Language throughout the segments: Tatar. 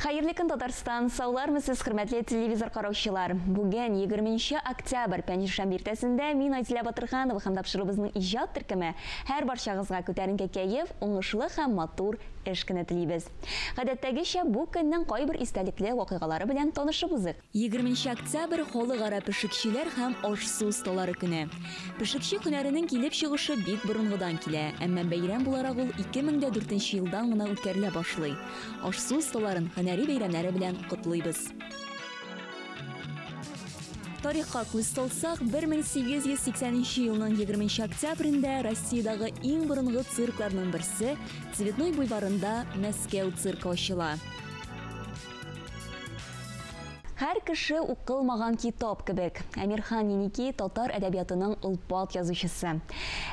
Хәерле көн, Татарстан! Саулармысыз, хөрмәтле телевизор караучылар! Бүген 20 октябрь, пәнҗешәмбе иртәсендә мин Айзилә Батырханова һәм тапшыруыбызның иҗат төркеме һәр барчагызга күтәренке кәеф, уңышлы һәм матур эш көне телибез. Гадәттәгечә, бу көннең кайбер истәлекле вакыйгалары белән танышып узыйк. 20 октябрь, халыкара пешекчеләр һәм аш-су осталары көне. Пешекче һөнәренең килеп чыгышы бик борынгыдан килә, әмма бәйрәм буларак ул 2004 нче елдан гына үткәрелә башлый. Аш-су осталарын һөнәри бәйрәмнәре белән котлыйбыз. Тарихка күз салсак, 1880 нче елның 20 нче октябрендә Россиядагы иң борынгы циркларның берсе Цветной бульварында Мәскәү циркы ачыла. Һәр кеше укылмаган китап кебек. Әмирхан Еники татар әдәбиятының олпат язучысы.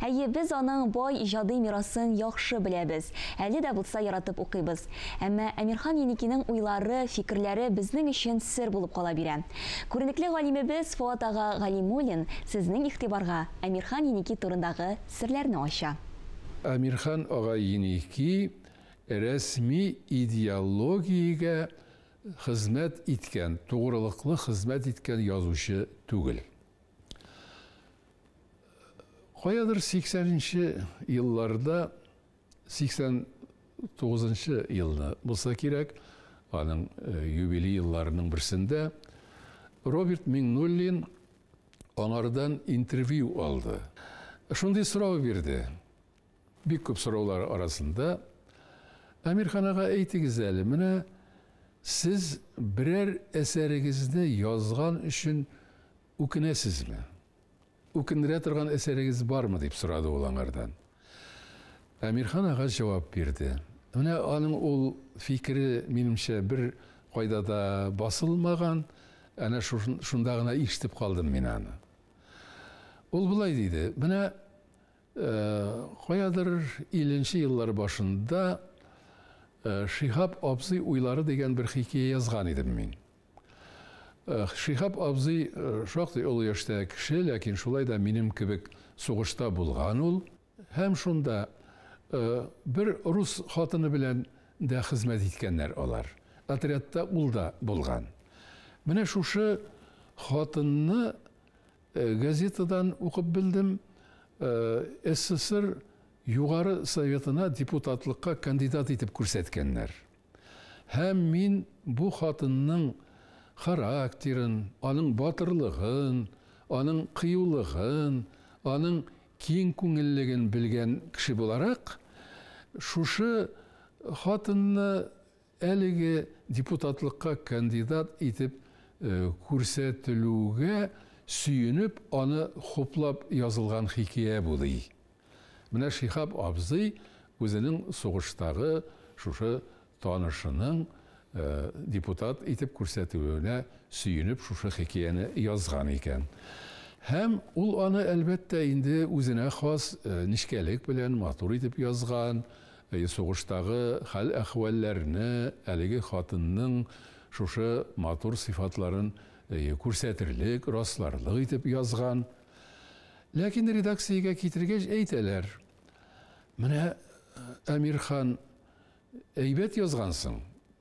Әйе, без аның бай иҗади мирасын яхшы беләбез, әле дә булса яратып укыйбыз. Әмма Әмирхан Еникинең уйлары, фикерләре безнең өчен сер булып кала бирә. Күренекле галимебез Фоат ага Галимуллин сезнең игътибарга Әмирхан Еники турындагы серләрне ача. Әмирхан ага Еники рәсми идеологиягә хезмәт иткән, тугрылыклы хезмәт иткән язучы түгел. Каядыр 80 нче елларда, 89 нчы елны булса кирәк, аның юбилей елларының берсендә Роберт Миңнуллин аңардан интервью алды. Шундый сорау бирде. Бик күп сораулар арасында, Әмирхан ага, әйтегез әле, менә сез берәр әсәрегезне язган өчен үкенәсезме? Үкендерә торган әсәрегез бармы, дип сорады ул аңардан. Әмирхан ага җавап бирде. Менә аның ул фикере, минемчә, бер кайда да басылмаган, әнә шунда гына ишетеп калдым мин аны. Ул болай диде, менә Каядыр илленче еллар башында Шиһап абзый уйлары дигән бер хикәя язган идем мин. Шиһап абзый шактый олы яшьтәге кеше, ләкин шулай да минем кебек сугышта булган ул. Һәм шунда бер рус хатыны белән дә хезмәт иткәннәр алар. Отрядта ул да булган. Менә шушы хатынны Газетадан укып белдем, СССР Югары Советына депутатлыкка кандидат итеп күрсәткәннәр. Һәм мин бу хатынның характерын, аның батырлыгын, аның кыюлыгын, аның киң күңеллеген белгән кеше буларак, шушы хатынны Әлеге депутатлыкка кандидат итеп күрсәтелүгә сөенеп, аны хуплап язылган хикәя бу, ди. Менә Шиһап абзый үзенең сугыштагы шушы танышының депутат итеп күрсәтелүенә сөенеп шушы хикәяне язган икән. Һәм ул аны, әлбәттә, инде үзенә хас нечкәлек белән, матур итеп язган, Сугыштагы хәл-әхвәлләрне, әлеге хатынның шушы матур сыйфатларын күрсәтерлек, расларлык итеп язган. Ләкин редакциягә китергәч әйтәләр, Менә, Әмирхан, әйбәт язгансың,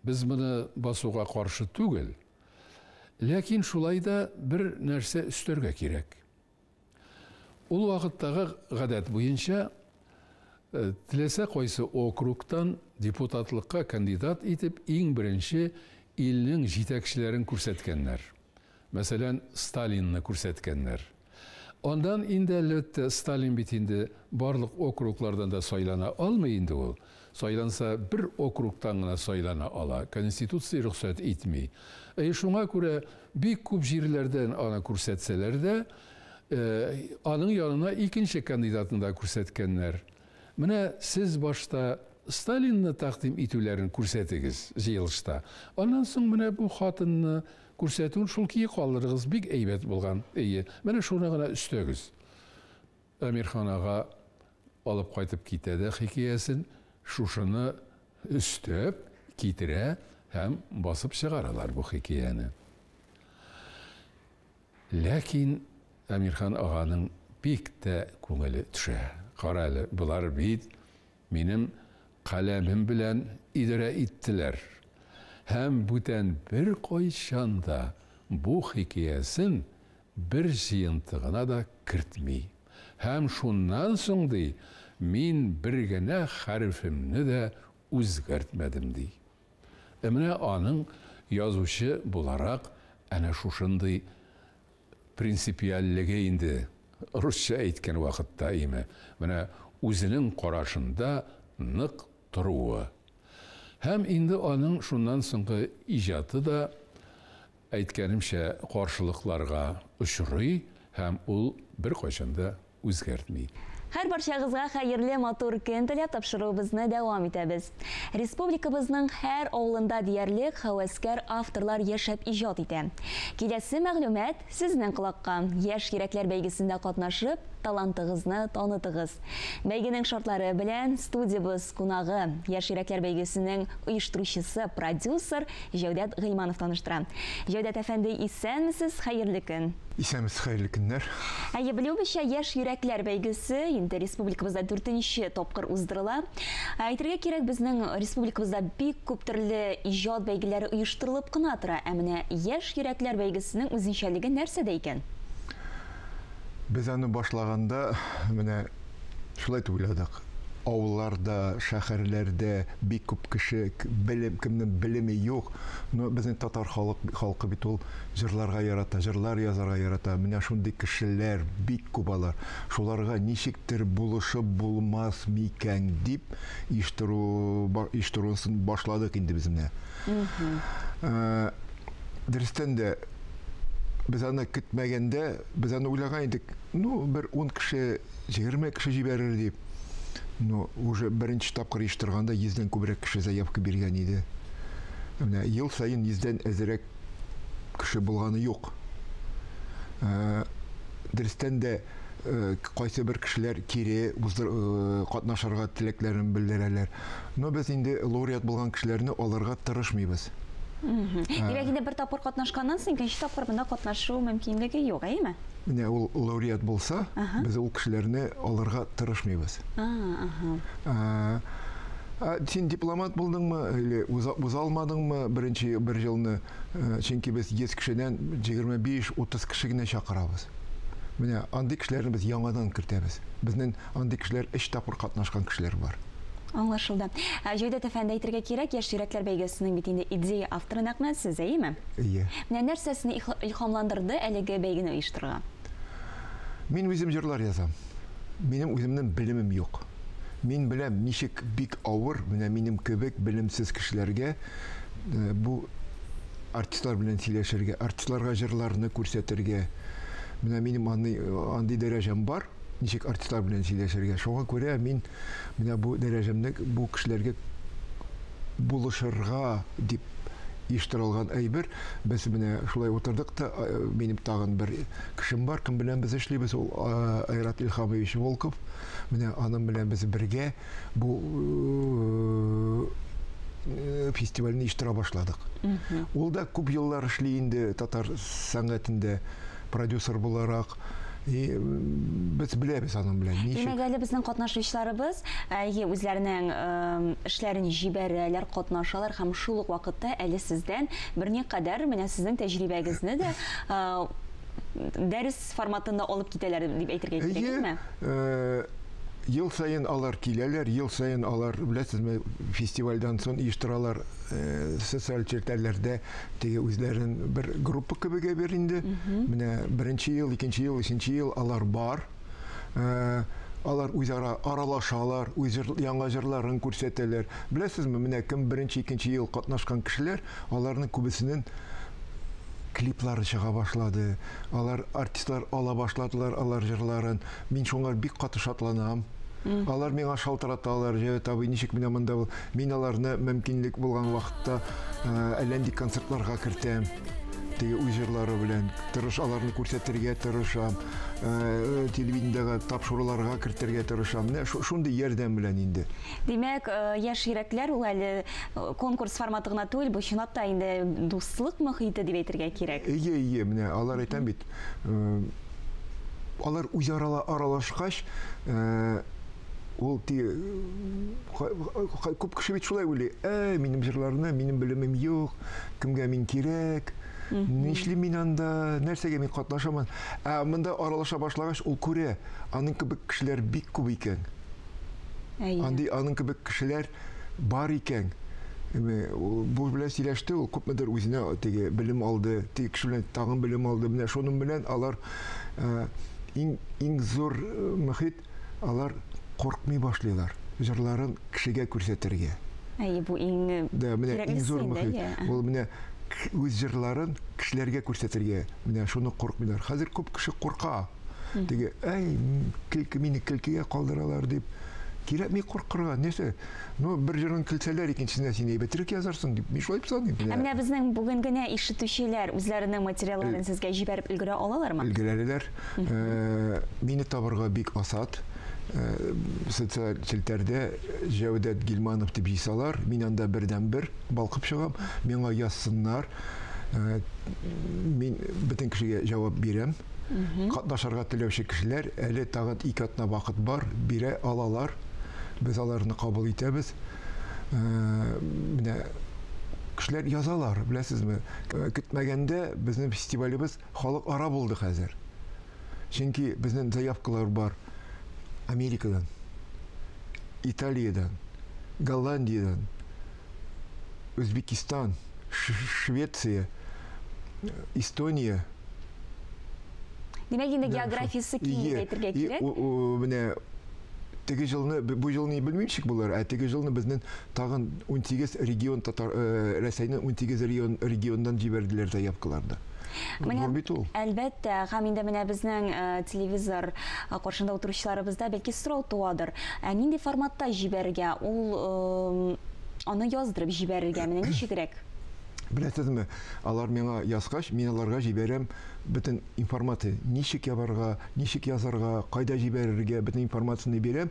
без моны басуга каршы түгел, ләкин шулай да бер нәрсә өстәргә кирәк. Ул вакыттагы гадәт буенча, теләсә кайсы округтан депутатлыкка кандидат итеп иң беренче илнең җитәкчеләрен күрсәткәннәр. Мәсәлән, Сталинны күрсәткәннәр. Андан инде, әлбәттә, Сталин бит инде барлык округлардан да сайлана алмый инде ул. Сайланса, бер округтан гына сайлана ала, Конституция рөхсәт итми. Әйе, шуңа күрә бик күп җирләрдән аны күрсәтсәләр дә, аның янына икенче кандидатны да күрсәткәннәр. Менә сез башта Сталинны тәкъдим итүләрен күрсәтегез җыелышта. Аннан соң менә бу хатынны күрсәтүен шул көе калдырыгыз, бик әйбәт булган. Әйе, менә шуны гына өстәгез. Әмирхан ага алып кайтып китә дә хикәясен, шушыны өстәп китерә һәм басып чыгаралар бу хикәяне. Ләкин Әмирхан аганың бик тә күңеле төшә. Кара әле, болар бит минем каләмем белән идарә иттеләр. Һәм бүтән беркайчан да бу хикәясен бер җыентыгына да кертми. Һәм шуннан соң, ди, мин бер генә хәрефемне дә үзгәртмәдем, ди. Ә менә аның язучы буларак әнә шушындый принципиальлеге инде, русча әйткән вакытта име, менә үзенең карашында нык торуы. Һәм инде аның шуннан соңгы иҗаты да, әйткәнемчә, каршылыкларга очрый һәм ул беркайчан да үзгәртми. Һәр барчагызга хәерле матур көн теләп тапшыруыбызны дәвам итәбез. Республикабызның һәр авылында диярлек һәвәскәр авторлар яшәп иҗат итә. Киләсе мәгълүмат сезнең колакка. Яшь йөрәкләр бәйгесендә катнашып, талантыгызны танытыгыз. Бәйгенең шартлары белән студиябыз кунагы, Яшь йөрәкләр бәйгесенең оештыручысы, продюсер Җәүдәт Гыйльманов таныштыра. Җәүдәт әфәнде, исәнмесез, хәерле көн. Исәнмесез, хәерле көннәр. Әйе, белүебезчә, Яшь йөрәкләр бәйгесе инде республикабызда 4нче тапкыр уздырыла. Әйтергә кирәк, безнең республикабызда бик күп төрле иҗат бәйгеләре оештырылып кына тора. Ә менә Яшь йөрәкләр бәйгесенең үзенчәлеге нәрсәдә икән? Без аны башлаганда менә шулай дип уйладык. Авылларда, шәһәрләрдә бик күп кеше белем, кемнең белеме юк. Но безнең татар халык халкы бит ул җырларга ярата, җырлар язарга ярата. Менә шундый кешеләр бик күп алар. Шуларга ничектер булышып булмас микән дип оештыру оештыруын башладык инде без менә. Дөрестән дә без аны көтмәгәндә, без аны уйлаган идек, ну, бер 10 кеше, 20 кеше җибәрер дип. Но уже беренче тапкыр оештырганда 100дән күбрәк кеше заявка биргән иде. Менә ел саен 100дән әзрәк кеше булганы юк. Дөрестән дә кайсы бер кешеләр кире катнашырга теләкләрен белдерәләр. Но без инде лауреат булган кешеләрне алырга тырышмыйбыз. Димәк, инде бер тапкыр катнашканнан соң икенче тапкыр монда катнашу мөмкинлеге юк, әйеме? Менә ул лауреат булса, без ул кешеләрне алырга тырышмыйбыз. Син дипломат булдыңмы или уза алмадыңмы беренче бер елны? Чөнки без 100 кешедән 25-30 кеше генә чакырабыз. Менә андый кешеләрне без яңадан кертәбез. Безнең андый кешеләр 3 тапкыр катнашкан кешеләр бар. Аңлашылды. Җәүдәт әфәнде, әйтергә кирәк, Яшь йөрәкләр бәйгесенең бит инде идея авторы нәкъ менә сез, әйеме? Әйе. Менә нәрсәсен илһамландырды әлеге бәйгене оештырырга? Мин үзем җырлар язам. Минем үземнең белемем юк. Мин беләм, ничек бик авыр, менә минем кебек белемсез кешеләргә бу артистлар белән сөйләшергә, артистларга җырларны күрсәтергә. Менә минем андый дәрәҗәм бар, ничек артистлар белән сөйләшергә. Шуңа күрә мин менә бу дәрәҗәмне бу кешеләргә булышырга дип оештырылган әйбер. Без менә шулай утырдык та, минем тагын бер кешем бар, кем белән без эшлибез, ул Айрат Илһамович Волков. Менә аның белән без бергә бу фестивальне оештыра башладык. Ул да күп еллар эшли инде татар сәнгатендә продюсер буларак. И без беләбез аның белән ничек. Димәк, әле безнең катнашучыларыбыз әйе үзләренең эшләрен җибәрәләр, катнашалар һәм шул ук вакытта әле сездән берникадәр менә сезнең тәҗрибәгезне дә дәрес форматында алып китәләр дип әйтергә кирәк, әйеме? Ел саен алар киләләр, ел саен алар, беләсезме, фестивальдән соң оештыралар социаль челтәрләрдә теге үзләрен бер группа кебек әйбер инде. Менә беренче ел, икенче ел, өченче ел алар бар. Алар үзара аралашалар, үз яңа җырларын күрсәтәләр. Беләсезме, менә кем беренче, икенче ел катнашкан кешеләр, аларның күбесенең клиплары чыга башлады. Алар артистлар ала башладылар алар җырларын. Мин шуңа бик каты шатланам. Алар миңа шалтыраталар, Җәүдәт абый, ничек менә монда бул. Мин аларны мөмкинлек булган вакытта әллә нинди концертларга кертәм. Теге үз җырлары белән тырыш аларны күрсәтергә тырышам. Телевидениедәге тапшыруларга кертергә тырышам. Менә шундый ярдәм белән инде. Димәк, Яшь йөрәкләр ул әле конкурс форматы гына түгел, бу чынлап та инде дуслык мохите дип әйтергә кирәк. Әйе, әйе, менә алар әйтәм бит, алар үзара аралашкач, Ул күп кеше бит шулай уйлый. Минем җырларны, минем белемем юк, кемгә мин кирәк, нишлим мин анда, нәрсәгә мин катнашамын. Ә монда аралаша башлагач, ул күрә, аның кебек кешеләр бик күп икән. Андый аның кебек кешеләр бар икән. Бу белән сөйләште, ул күпмедер үзенә теге белем алды, теге кеше белән тагын белем алды. Менә шуның белән алар иң зур мөхит, алар куркмый башлыйлар җырларын кешегә күрсәтергә. Әйе, бу иң иң зур мөхит. Ул менә үз җырларын кешеләргә күрсәтергә, менә шуны куркмыйлар. Хәзер күп кеше курка. Теге, әй, мине көлкегә калдыралар дип. Кирәкми куркырга, нәрсә? Ну, бер җырын көлсәләр, икенчесенә син әйбәтрәк язарсың дип, мин шулай дип саныйм. Ә менә безнең бүген генә ишетүчеләр үзләренең материалларын сезгә җибәреп өлгерә алалармы? Өлгерәләр. Мине табырга бик асат. Социаль челтәрдә Җәүдәт Гилманов дип җыйсалар, мин анда бердән-бер балкып чыгам, миңа язсыннар. Мин бөтен кешегә җавап бирәм. Катнашырга теләүче кешеләр әле тагын 2 атна вакыт бар, бирә алалар. Без аларны кабул итәбез. Менә кешеләр язалар, беләсезме? Көтмәгәндә безнең фестивалебез халыкара булды хәзер. Чөнки безнең заявкалар бар Америкадан, Италиядан, Голландиядан, Үзбекистан, Швеция, Эстония. Димәк, инде географиясе киң дип әйтергә кирәк. Менә теге елны, бу елны белмим ничек булыр, ә теге елны безнең тагын 18 регион татар Рәсәйнең 18 регионнан җибәрделәр заявкаларны. Менә әлбәттә, һәм инде менә безнең телевизор каршында утыручыларыбызда бәлки сорау туадыр. Ә нинди форматта җибәрергә? Ул аны яздырып җибәрергә менә ничегрәк? Беләсезме, алар миңа язгач, мин аларга җибәрәм бөтен информация, ничек ябарга, ничек язарга, кайда җибәрергә, бөтен информацияне бирәм.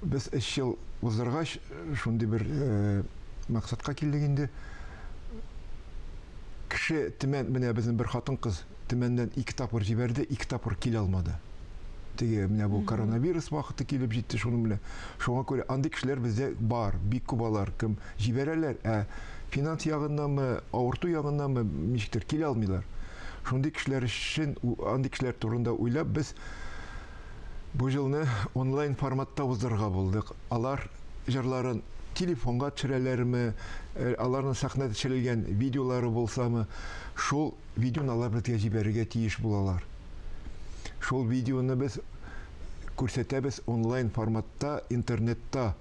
Без 3 ел уздыргач, шундый бер максатка килдек инде. Кеше Төмән, менә безнең бер хатын-кыз Төмәннән 2 тапкыр җибәрде, 2 тапкыр килә алмады. Теге менә бу коронавирус вакыты килеп җитте шуның белән. Шуңа күрә андый кешеләр бездә бар, бик күп алар, кем җибәрәләр, ә финанс ягыннанмы, авырту ягыннанмы, ничектер килә алмыйлар. Шундый кешеләр өчен, андый кешеләр турында уйлап, без бу елны онлайн форматта уздырырга булдык. Алар җырларын телефонга төшерәләрме, аларның сәхнәдә төшерелгән видеолары булсамы, шул видеоны алар безгә җибәрергә тиеш булалар. Шул видеоны без күрсәтәбез онлайн форматта, интернетта.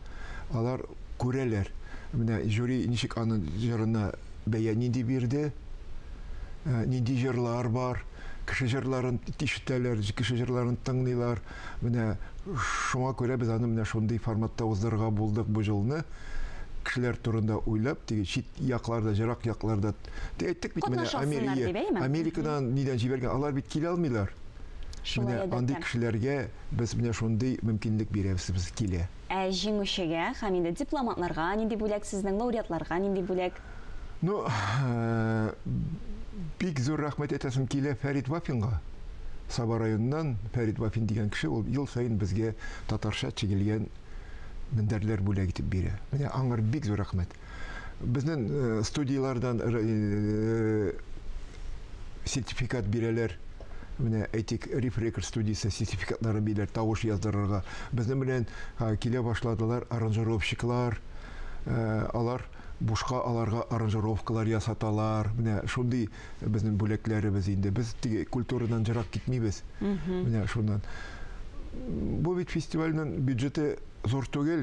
Алар күрәләр. Менә жюри ничек аның җырына бәя нинди бирде, нинди җырлар бар, кеше җырларын ишетәләр, кеше җырларын тыңлыйлар. Менә шуңа күрә без аны менә шундый форматта уздырырга булдык бу елны. Кешеләр турында уйлап, теге чит якларда, ерак якларда, әйттек бит менә Америкадан нидән җибәргән, алар бит килә алмыйлар. Менә андый кешеләргә без менә шундый мөмкинлек бирәбез, без килә. Ә җиңүчегә һәм инде дипломатларга нинди бүләк сезнең, лауреатларга нинди бүләк? Ну, бик зур рәхмәт әйтәсем килә Фәрит Вафинга. Саба районыннан Фәрит Вафин дигән кеше, ул ел саен безгә татарча чигелгән мендәрләр бүләк итеп бирә. Менә аңар бик зур рәхмәт. Безнең студиялардан сертификат бирәләр. Менә әйтик, Риф Рекорд студиясе сертификатлары бирәләр, тавыш яздырырга. Безнең белән килә башладылар аранжировщиклар, алар бушка аларга аранжировкалар ясаталар. Менә шундый безнең бүләкләребез инде. Без теге культурадан ерак китмибез. Менә шуннан. Бу бит фестивальнең бюджеты зур түгел,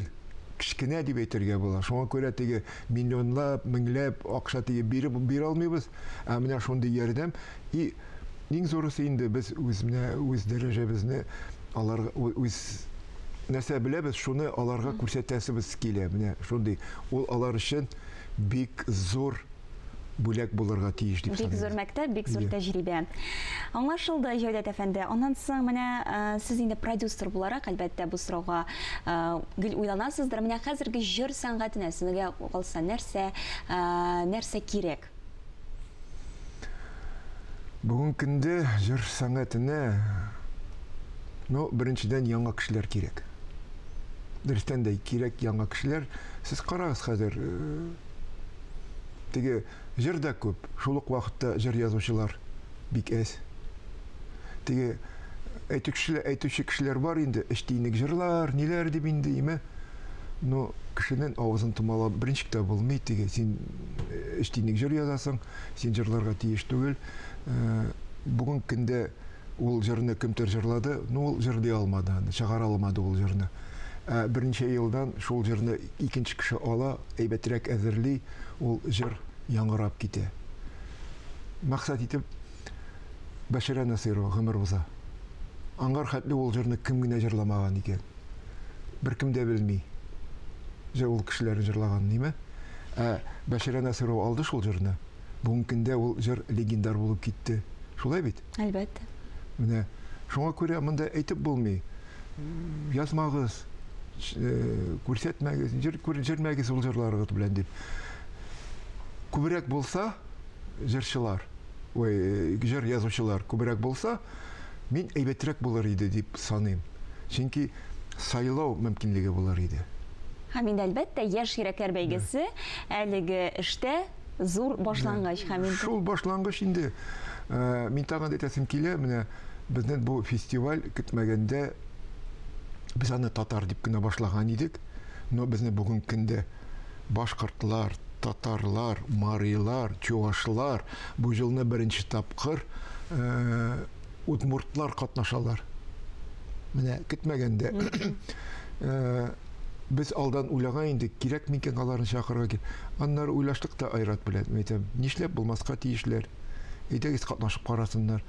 кечкенә дип әйтергә була. Шуңа күрә теге миллионлап, меңләп акча теге биреп бирә алмыйбыз. Ә менә шундый ярдәм. И иң зурысы инде без үз менә үз дәрәҗәбезне аларга үз нәрсә беләбез, шуны аларга күрсәтәсебез килә. Менә шундый. Ул алар өчен бик зур бүләк булырга тиеш дип саныйм. Бик зур мәктәп, бик зур тәҗрибә. Аңлашылды, Җәүдәт әфәнде. Аннан соң менә сез инде продюсер буларак, әлбәттә, бу сорауга гел уйланасыздыр. Менә хәзерге җыр сәнгатенә сезгә калса нәрсә, нәрсә кирәк? Бүгенге көндә җыр сәнгатенә Ну, беренчедән, яңа кешеләр кирәк. Дөрестән дә кирәк яңа кешеләр. Сез карагыз хәзер, теге җыр да күп, шул ук вакытта җыр язучылар бик әз. Теге әйтүче кешеләр бар инде, өч тиенлек җырлар, ниләр дип инде, име? Но кешенең авызын томалап берничек тә булмый, теге син өч тиенлек җыр язасың, син җырларга тиеш түгел. Бүген көндә ул җырны кемдер җырлады, но ул җырлый алмады, аны чыгара алмады ул җырны. Берничә елдан шул җырны икенче кеше ала, әйбәтрәк әзерли, ул җыр яңгырап китә. Максат итеп Бәширә Насыйрова гомер уза. Аңгар хәтле ул җырны кем генә җырламаган икән. Беркем дә белми. Җыр ул кешеләрне җырлаган, ниме? Ә Бәширә Насыйрова алды шул җырны. Бүгенге көндә ул җыр легендар булып китте. Шулай бит? Әлбәттә. Менә шуңа күрә монда әйтеп булмый. Язмагыз, күрсәтмәгез, җыр күренмәгез ул җырларыгыз белән дип. Күбрәк булса җырчылар, ой, җыр язучылар күбрәк булса, мин әйбәтрәк булыр иде дип саныйм. Чөнки сайлау мөмкинлеге булыр иде. Һәм инде әлбәттә яшь йөрәкләр бәйгесе әлеге эштә зур башлангыч һәм инде шул башлангыч инде. Мин тагын әйтәсем килә, менә безнең бу фестиваль көтмәгәндә без аны татар дип кенә башлаган идек, но безне бүгенге көндә башкортлар, татарлар, марилар, чувашлар бу елны беренче тапкыр удмуртлар катнашалар. Менә көтмәгәндә без алдан уйлаган идек, кирәк микән аларны чакырырга. Аннары уйлаштык та Айрат белән. Мин әйтәм, нишләп булмаска тиешләр? Әйдәгез катнашып карасыннар.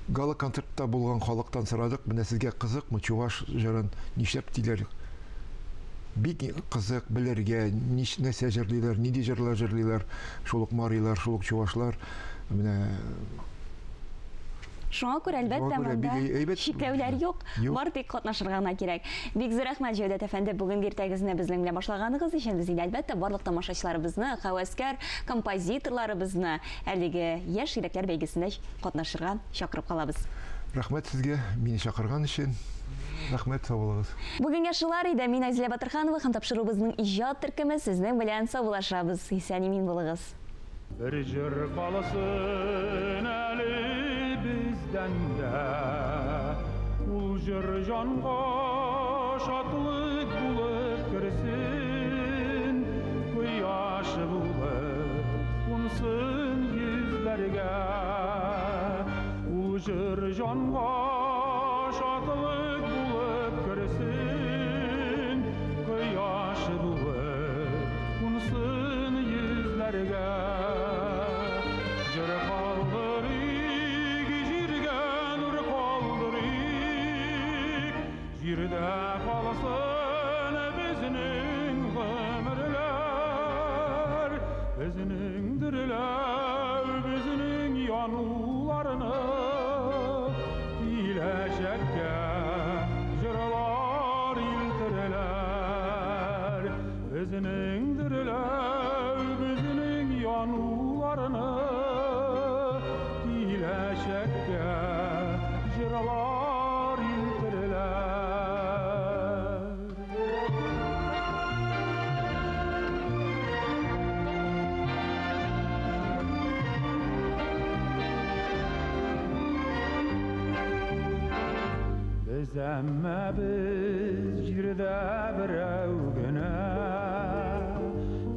Гала-концертта булган халыктан сорадык, менә сезгә кызыкмы чуваш җырын, нишләп диләр? Бик кызык белергә, нәрсә җырлыйлар, нинди җырлар җырлыйлар, шул ук марилар, шул ук чувашлар. Менә шуңа күрә әлбәттә монда чикләүләр юк, бар тик катнашырга гына кирәк. Бик зур рәхмәт, Җәүдәт әфәнде, бүгенге иртәгезне безнең белән башлаганыгыз өчен. Без инде әлбәттә барлык тамашачыларыбызны, һәвәскәр композиторларыбызны әлеге яшь йөрәкләр бәйгесендә катнашырга чакырып калабыз. Рәхмәт сезгә, мине чакырган өчен. Рәхмәт, сау булыгыз. Бүгенгә шулар иде. Мин Айзилә Батырханова һәм тапшыруыбызның иҗат төркеме сезнең белән саубуллашабыз. Исән-имин булыгыз. Бер җыр калсын әле бездән дә, ул җыр җанга шатлык булып керсен, кояш булып кунсын йөзләргә. Ул җыр җанга шатлык булып керсен, кояш булып кунсын йөзләргә. Җыр калдырыйк, җиргә нур калдырыйк, җирдә калсын безнең гомерләр, безнең дөрләү, безнең януларны киләчәккә җырлар илтереләр. Безнең дөрләү, безнең януларны киләчәккә җырлар илтереләр. Без әмма без җирдә берәү генә,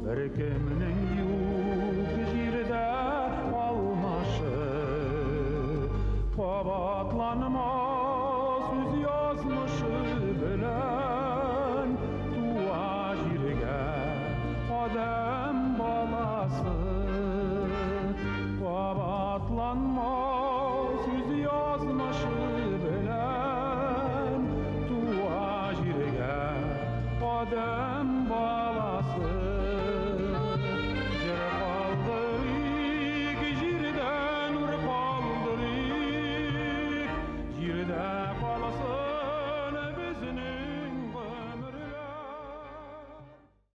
беркемнең юк җирдә алмашы. Кабатланмас үз язмышы белән.